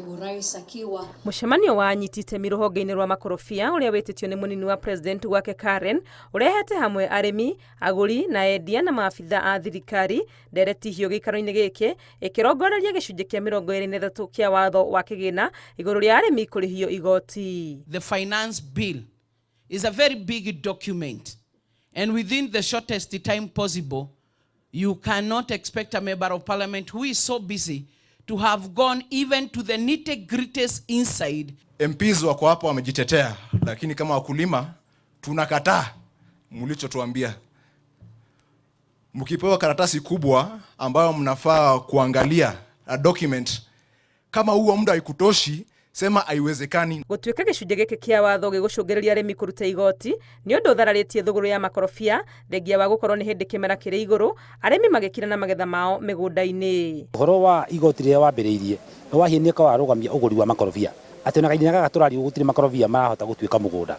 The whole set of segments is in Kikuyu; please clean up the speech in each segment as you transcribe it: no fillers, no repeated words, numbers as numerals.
Naibu Rais akiwa Mũcemanio wa anyiti itemi rũhonge-inĩ rwa makorobia ũrĩa wĩtĩtio nĩ mũnini wa president gwake Karen ũrehete hamwe arĩmi, agũri na endia na maabitha a thirikari. Ndereti hiũ gĩikaro-inĩ gĩkĩ ĩkĩrongoreria gĩcunjĩ kĩa 23 kĩa watho wa kĩgĩna igũrũ rĩa arĩmi kũrĩhio igoti. The finance bill is a very big document, and within the shortest time possible, you cannot expect a member of parliament who is so busy to have gone even to the nitty-gritties inside. MPs wako hapo wamejitetea, lakini kama wakulima tunakataa mlichotuambia. Mkipewa karatasi kubwa ambayo mnafaa kuangalia a document, kama huo muda haikutoshi, sema haiwezekani. Gũtuĩka gĩcunjĩ gĩkĩ kĩa watho gĩgũcũngĩrĩria arĩmi kũruta igoti nĩ ũndũ ũthararĩtie thũgũrĩ ya makorobia, thengia wa gũkorwo nĩ hĩndĩ kĩmera kĩrĩ igũrũ, arĩmi magĩkira na magetha mao mĩgũnda-inĩ. Ũhoro wa igoti rĩrĩa wambĩrĩirie nĩ wahianĩka warũgamia ũgũri wa makorobia, atĩ ona kahinda gaka tũraria gũtirĩ makorobia marahota gũtuĩka mũgũnda.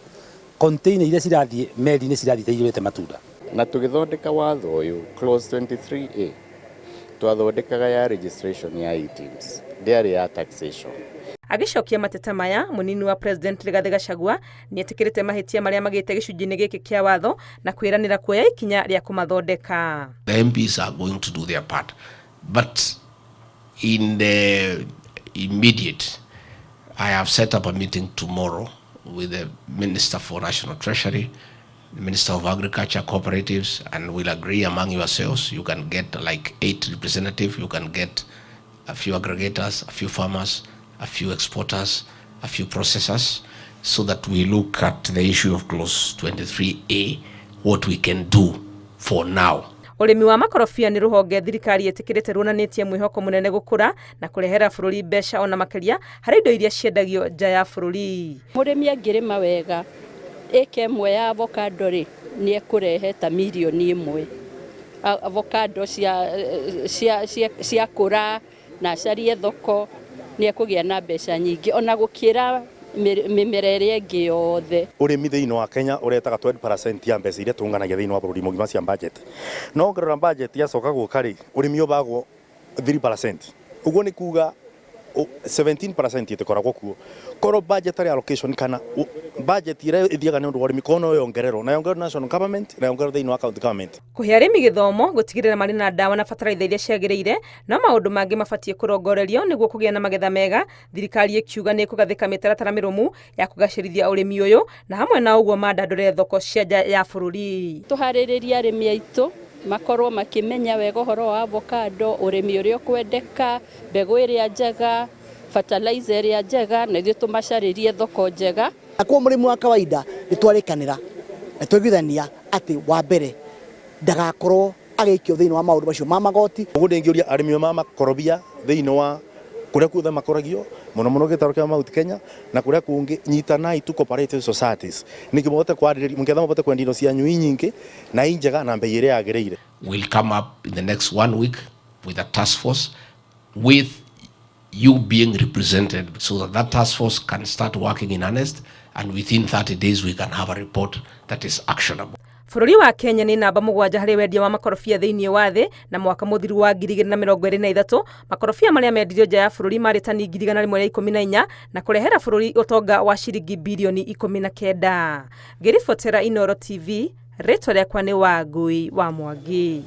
Container iria cirathiĩ meri-inĩ cirathiĩ itaiyũrĩte matunda. Na tũgĩthondeka watho ũyũ, clause 23A twathondekaga ya registration ya eTIMS, ndĩarĩ ya taxation. Agĩcokia mateta maya, mũnini wa president Rigathĩ Gachagua nĩetĩkĩrĩte mahĩtia marĩa magĩte gĩcunjĩ-inĩ gĩkĩ kĩa watho na kwĩranĩra kuoya ikinya rĩa kũmathondeka. The MPs are going to do their part, but in the immediate, I have set up a meeting tomorrow with the Minister for National Treasury, the Minister of Agriculture, Cooperatives, and we'll agree among yourselves. You can get like 8 representatives, you can get a few aggregators, a few farmers, a few exporters, a few processors, so that we look at the issue of clause 23A, what we can do for now. Ũrĩmi wa makorobia nĩ rũhonge thirikari ĩtĩkĩrĩte ruonanĩtie mwĩhoko mũnene gũkũra na kũrehera bũrũri mbeca ona makĩria harĩ indo iria ciendagio nja ya bũrũri. Mũrĩmi angĩrĩma wega ĩka ĩmwe ya avocado rĩ, nĩ ekũrehe ta mirioni 1. Avocado ciakũra na acarie thoko, nĩ ekũgĩa na mbeca nyingĩ ona gũkĩra mĩmera ĩrĩa ĩngĩ yothe. Ũrĩmi thĩinĩ wa Kenya ũretaga 20% ya mbeca iria tũnganagia thĩinĩ wa bũrũri mũgima cia budget. No ũngĩrora budget yacoka gũka rĩ, ũrĩmi ũbagwo 3%. Ũguo nĩ kuga 17% ĩtĩkoragwo kuo. Korwo budgetary allocation kana budget ĩrĩa ĩthiaga nĩ ũndũ wa ũrĩmi korwo no yongererwo, na yongererwo national government, na yongererwo thĩinĩ wa county government. Kũhe arĩmi gĩthomo, gũtigĩrĩra marĩ na ndawa na bataraitha iria ciagĩrĩire, no maũndũ mangĩ mabatiĩ kũrongorerio nĩguo kũgĩa na magetha mega. Thirikari ĩkiuga nĩ ĩkũgathĩka mĩtaratara mĩrũmu ya kũgacĩrithia ũrĩmi ũyũ na hamwe na ũguo mandandũre thoko cia nja ya bũrũri. Tũharĩrĩrie arĩmi aitũ makorwo makĩmenya wega ũhoro wa avocado, ũrĩmi ũrĩa ũkwendeka, mbegũ ĩrĩa njega, fertilizer ĩrĩa njega, na ithuĩ tũmacarĩrie thoko njega. Kwa mũrĩmi wa kawaida nĩ twarĩkanĩra na twaiguithania atĩ wa mbere ndagakorwo agĩikio thĩinĩ wa maũndũ macio ma magoti. Ũguo ndĩngĩũria arĩmi ma makorobia thĩinĩ wa kũrĩa kuothe makoragio, mũno mũno gĩtarũ kĩa Mount Kenya na kũrĩa kũngĩ, nyitanai tu cooperative societies nĩkĩo mũhote kwarĩrĩria, mũkĩetha mũhote kwendia indo cianyu i nyingĩ na i njega na mbei ĩrĩa yagĩrĩire. We'll come up in the next 1 week with a task force with you being represented so that that task force can start working in earnest, and within 30 days we can have a report that is actionable. Bũrũri wa Kenya nĩ namba 7 harĩ wendia wa makorobia thĩinĩ wa thĩ, na mwaka mũthiru wa 2023 makorobia marĩa mendirio nja ya bũrũri marĩ tani 114,000 na kũrehera bũrũri ũtonga wa ciringi birioni 19. Ngĩribotera Inooro TV, rĩtwa rĩakwa nĩ Wangui wa Mwangi.